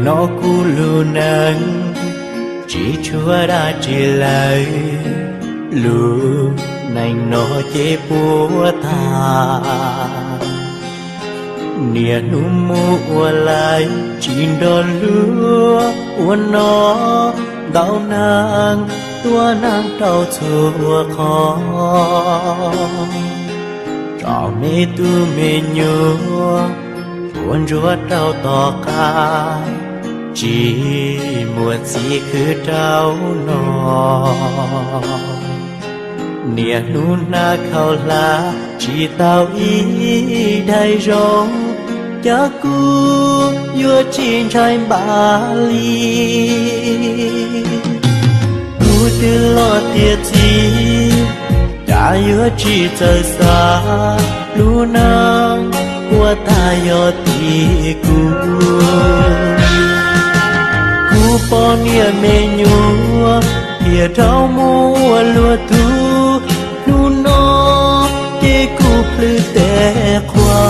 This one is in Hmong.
Hnov kuv lub neej tsis tshuav dab tsi lawm, lub neej no ces puas tag. Niaj hnub mus ua laib tsis nrog luag ua no, ntau neeg tuav neeg rau txhua qhov. Tso me tub me nyuam ua ntsuag rau tom qab, tsis muaj txiv khwv rau no. Niaj hnub hnav khaub hlab tsis tau ib daim zoo, cas kuv yuav tsis ntshai npaum li. Kuv twb los tiav txiv, cas yuav tsis txawj xav, lub neej puas tag yog tim kuv. Kuv poj niam me nyuam, tiam dhau mus ua luag tug, hnub no ces kuv plhws tes qhua.